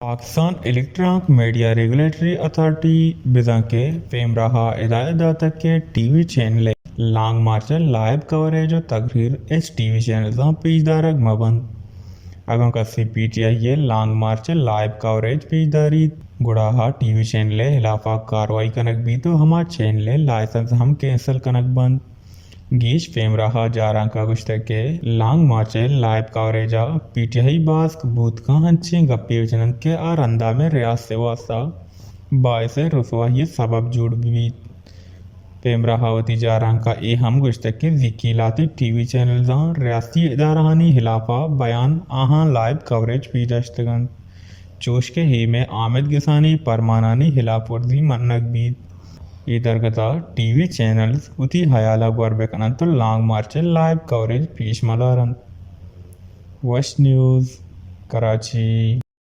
Pakistan electronic media regulatory authority بزاں کہ پیمراہ ءَ ہدایت داتگ کہ ٹی وی چینل ءِ لانگ مارچ ءِ لائیو کوریج ءُ تقریر ہچ ٹی وی چینلزاں پیش دارگ مہ بنت۔ اگاں کسے پی ٹی آئی ءِ لانگ مارچ ءِ لائیو کوریج پیش داریت، گڑا آ ٹی وی چینل ءِ ہلاپ ءَ کاروائی کنگ بیت ءُ ہما چینل ءِ لائسنس ہم کینسل کنگ بنت۔ گیش پیمراہ ءَ جارانک ءَ گوشتگ کہ لانگ مارچ ءِ لائیو کوریج ءَ پی ٹی آئی باسک بوت کنت، انچیں گپے بجننت کہ آ رندا مئے ریاست ءِ واستہ باعث رسوائی ءِ سبب جوڑ بہ بیت۔ پیمراہ ءَ وتی جارانک ءَ اے ہم گوشتگ کہ زیکی لہتے ٹی وی چینلزاں ریاستی ادارہانی ہلاپ ءَ بیان آہاں لائیو کوریج پیش داشتگ انت، چوش کہ اے مئے آمدگسانی پرمانانی ہلاپ ورزی منگ بیت۔ اے درگت ءَ ٹی وی چینلز وتی ہیال ءَ گور بہ کن انت ءُ لانگ مارچ ءِ لائیو کوریج پیش مہ دار انت۔ وش نیوز، کراچی۔